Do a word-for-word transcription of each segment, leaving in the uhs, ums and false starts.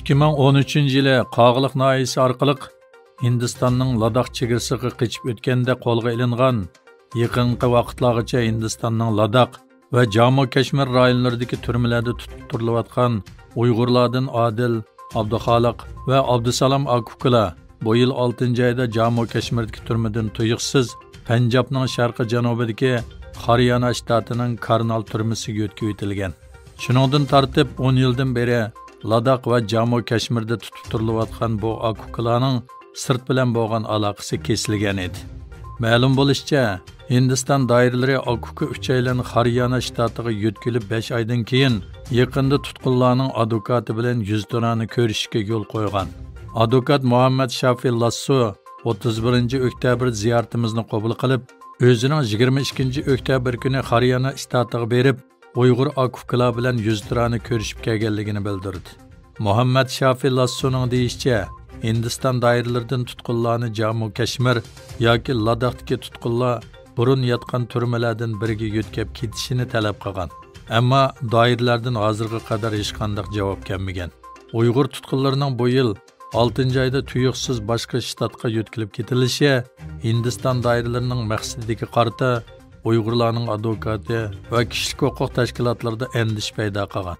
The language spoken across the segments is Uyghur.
ئىككى مىڭ ئون ئۈچىنچى يىلى قاغىلىق ناھىيەسى ئارقىلىق ھىندىستاننىڭ لاداخ چېگرىسىغا قېچىپ ئۆتكەندە قولغا ئېلىنغان، يېقىنقى ۋاقىتلارغىچە ھىندىستاننىڭ لاداخ ۋە جامۇ كەشمىر رايونلىرىدىكى تۈرمىلەردە تۇتۇپ تۇرۇلۇۋاتقان ئۇيغۇرلاردىن ئادىل، ئابدۇخالىق ۋە ئابدۇسالام ئاكا-ئۇكىلار بۇ يىل ئالتىنچى ئايدا جامۇ كەشمىردىكى تۈرمىدىن تۇيۇقسىز پەنجابنىڭ شەرقىي جەنۇبىدىكى خاريانا شتاتىنىڭ كارنال تۈرمىسىگە يۆتكىۋېتىلگەن. شۇنىڭدىن تارتىپ ئون يىلدىن بېرى لاداخ ۋە جامۇ كەشمىردە تۇتۇپ تۇرۇلۇۋاتقان بۇ ئاكا-ئۇكىلارنىڭ سىرت بىلەن بولغان ئالاقىسى كېسىلگەن ئىدى. مەلۇم بولۇشىچە، ھىندىستان دائىرىلىرى ئاكا-ئۇكا ئۈچەيلەن خاريانا شتاتىغا يۆتكىلىپ بەش ئايدىن كېيىن، يېقىندا تۇتقۇنلارنىڭ ئادۋوكاتى بىلەن يۈزتۇرانە كۆرۈشۈشكە يول قويغان. ئادۋوكات مۇھەممەد شافى لاسسو ئوتتۇز بىرىنچى ئۆكتەبىر زىيارىتىمىزنى قوبۇل قىلىپ، ئۆزىنىڭ يىگىرمە ئىككىنچى ئۆكتەبىر كۈنى خاريانا شتاتىغا بېرىپ، ئۇيغۇر ئاكا-ئۇكىلار بىلەن يۈزتۇرانە كۆرۈشۈپ كەلگەنلىكىنى بىلدۈردى. مۇھەممەد شافى لاسسونىڭ دېيىشىچە، ھىندىستان دائىرىلىرىدىن تۇتقۇنلارنى جامۇ كەشمىر ياكى لاداختىكى تۇتقۇنلار بۇرۇن ياتقان تۈرمىلەردىن بىرىگە يۆتكەپ كېتىشىنى تەلەپ قىلغان. ئەمما دائىرىلەردىن ھازىرغا قەدەر ھېچقانداق جاۋاب كەلمىگەن. ئۇيغۇر تۇتقۇنلىرىنىڭ بۇ يىل ئالتىنچى ئايدا تۇيۇقسىز باشقا شتاتقا يۆتكىلىپ كېتىلىشى ھىندىستان دائىرىلىرىنىڭ مەقسىتىدىكى قارىتا ئۇيغۇرلارنىڭ ئادۋوكاتى ۋە كىشىلىك ھوقۇق تەشكىلاتلىرىدا ئەندىشە پەيدا قىلغان.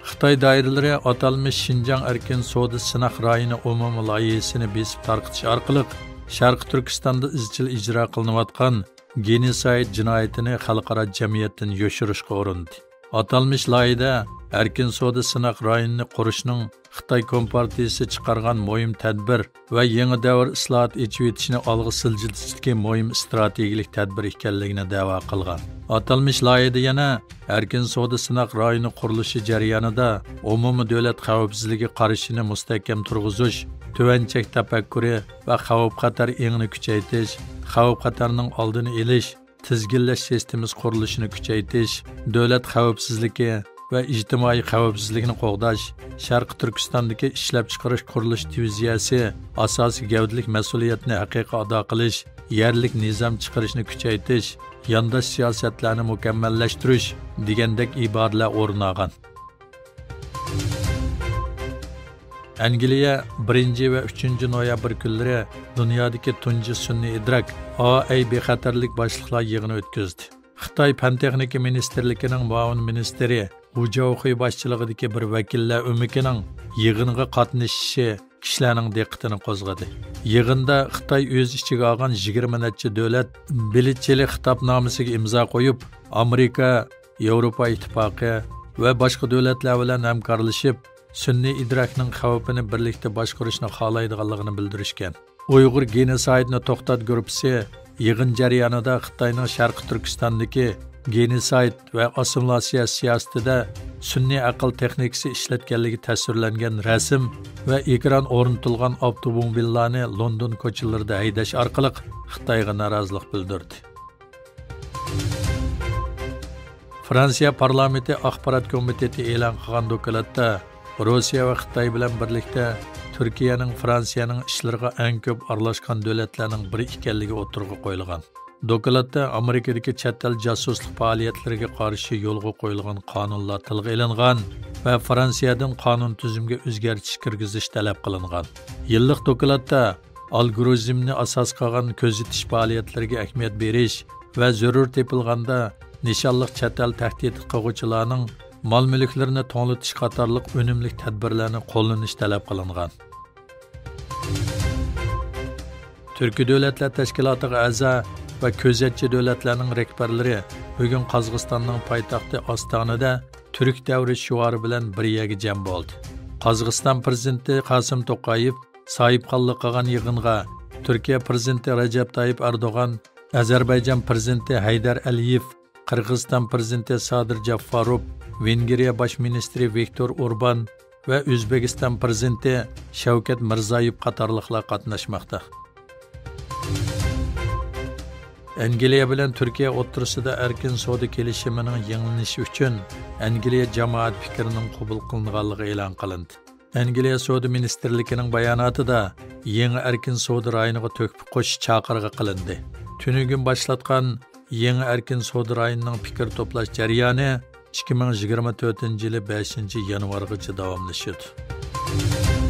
خىتاي دائىرىلىرى ئاتالمىش شىنجاڭ ئەركىن سودا سىناق رايونى ئومۇمىي لايىھىسىنى بېسىپ تارقىتىش ئارقىلىق شەرقىي تۈركىستاندا ئىزچىل ئىجرا قىلىنىۋاتقان گېنوسايد جىنايىتىنى خەلقئارا جەمئىيەتتىن يوشۇرۇشقا ئۇرۇندى. ئاتالمىش لايىھىدە ئەركىن سودا سىناق رايونىنى قۇرۇشنىڭ خىتاي كومپارتىيىسى چىقارغان مۇھىم تەدبىر ۋە يېڭى دەۋر ئىسلاھات ئېچىۋېتىشنى ئالغا سىلجىتىشتىكى مۇھىم ئىستراتېگىيىلىك تەدبىر ئىكەنلىكىنى دەۋا قىلغان. ئاتالمىش لايىھىدە يەنە ئەركىن سودا سىناق رايونى قۇرۇلۇشى جەريانىدا ئومۇمىي دۆلەت خەۋپسىزلىكى قارىشىنى مۇستەھكەم تۇرغۇزۇش، تۆۋەن چەك تەپەككۇرى ۋە خەۋپ-خەتەر ئېڭىنى كۈچەيتىش، خەۋپ-خەتەرنىڭ ئالدىنى ئېلىش، تىزگىنلەش سىستېمىسى قۇرۇلۇشىنى كۈچەيتىش، دۆلەت خەۋپسىزلىكى ۋە ئىجتىمائىي خەۋپسىزلىكنى قوغداش، شەرقىي تۈركىستاندىكى ئىشلەپچىقىرىش قۇرۇلۇش دىۋىزىيەسى ئاساسىي گەۋدىلىك مەسئۇلىيەتنى ھەقىقىي ئادا قىلىش، يەرلىك نىزام چىقىرىشنى كۈچەيتىش، يانداش سىياسەتلەرنى مۇكەممەللەشتۈرۈش دېگەندەك ئىبارىلەر ئورۇن ئالغان. ئەنگلىيە بىرىنچى ۋە ئۈچىنچى نويابىر كۈنلىرى دۇنيادىكى تۇنجى سۈنئىي ئىدراك، ئا ئەي بىخەتەرلىك باشلىقلار يىغىنى ئۆتكۈزدى. خىتاي پەن تېخنىكا مىنىستىرلىكىنىڭ مۇئاۋىن مىنىستىرى ۋۇ جاۋخۇي باشچىلىقىدىكى بىر ۋەكىللەر ئۆمىكىنىڭ يىغىنغا قاتنىشىشى كىشىلەرنىڭ دىققىتىنى قوزغىدى. يىغىندا خىتاي ئۆز ئىچىگە ئالغان يىگىرمە نەچچە دۆلەت بىلىچىلى خىتابنامىسىگە ئىمزا قويۇپ، ئامېرىكا، ياۋروپا ئىتتىپاقى ۋە باشقا دۆلەتلەر بىلەن ھەمكارلىشىپ، سۈنئىي ئىدراكنىڭ خەۋپىنى بىرلىكتە باشقۇرۇشنى خالايدىغانلىقىنى بىلدۈرۈشكەن. ئۇيغۇر گېنوسايدنى توختات گۇرۇپپىسى يىغىن جەريانىدا خىتاينىڭ شەرقىي تۈركىستاندىكى گېنوسايد ۋە ئاسسىمىلياتسىيە سىياسىتىدە سۈنئىي ئەقىل تېخنىكىسى ئىشلەتكەنلىكى تەسۋىرلەنگەن رەسىم ۋە ئېكران ئورنىتىلغان ئاپتوموبىللارنى لوندون كوچىلىرىدا ھەيدەش ئارقىلىق خىتايغا نارازىلىق بىلدۈردى. فرانسىيە پارلامېنتى ئاخبارات كومىتېتى ئېلان قىلغان دوكلاتتا روسىيە ۋە خىتاي بىلەن بىرلىكتە تۈركىيەنىڭ فرانسىيەنىڭ ئىشلىرىغا ئەڭ كۆپ ئارىلاشقان دۆلەتلەرنىڭ بىرى ئىكەنلىكى ئوتتۇرىغا قويۇلغان. دوكلاتتا ئامېرىكىدىكى چەت ئەل جاسۇسلۇق پائالىيەتلىرىگە قارشى يولغا قويۇلغان قانۇنلار تىلغا ئېلىنغان ۋە فرانسىيەدىن قانۇن تۈزۈمگە ئۆزگەرتىش كىرگۈزۈش تەلەپ قىلىنغان. يىللىق دوكلاتتا ئالگورىزمنى ئاساس قىلغان كۆزىتىش پائالىيەتلىرىگە ئەھمىيەت بېرىش ۋە زۆرۈر تېپىلغاندا نىشانلىق چەت ئەل تەھدىت قىلغۇچىلارنىڭ مال-مۈلۈكلىرىنى توڭلىتىش قاتارلىق ئۈنۈملۈك تەدبىرلەرنى قوللىنىش تەلەپ قىلىنغان. تۈركىي دۆلەتلەر تەشكىلاتىغا ئەزا ۋە كۆزەتچى دۆلەتلەرنىڭ رەھبەرلىرى بۈگۈن قازاقىستاننىڭ پايتەختى ئاستانىدە تۈرك دەۋرى شوئارى بىلەن بىر يەرگە جەم بولدى. قازاقىستان پىرېزىدېنتى قاسىم توقايېۋ ساھىبخانلىق قىلغان يىغىنغا تۈركىيە پىرېزىدېنتى رەجەپ تايىپ ئەردوغان، ئەزەربەيجان پىرېزىدېنتى ھەيدەر ئەلىيېۋ، قىرغىزىستان پىرېزىدېنتى سادىر جاپفاروف، ۋېنگرىيە باش مىنىستىرى ۋىكتور ئوربان ۋە ئۆزبېكىستان پىرېزىدېنتى شەۋكەت مىرزايېۋ قاتارلىقلار قاتناشماقتا. ئەنگلىيە بىلەن تۈركىيە ئوتتۇرىسىدا ئەركىن سودا كېلىشىمىنىڭ يېڭىلىنىشى ئۈچۈن ئەنگلىيە جامائەت پىكرىنىڭ قوبۇل قىلىنغانلىقى ئېلان قىلىندى. ئەنگلىيە سودا مىنىستىرلىكىنىڭ باياناتىدا يېڭى ئەركىن سودا رايونىغا تۆھپە قوشۇش چاقىرىقى قىلىندى. تۈنۈگۈن باشلاتقان يېڭى ئەركىن سودا رايونىنىڭ پىكىر توپلاش جەريانى ئىككى مىڭ يىگىرمە تۆتىنچى يىلى بەشىنچى يانۋارغىچە داۋاملىشىدۇ.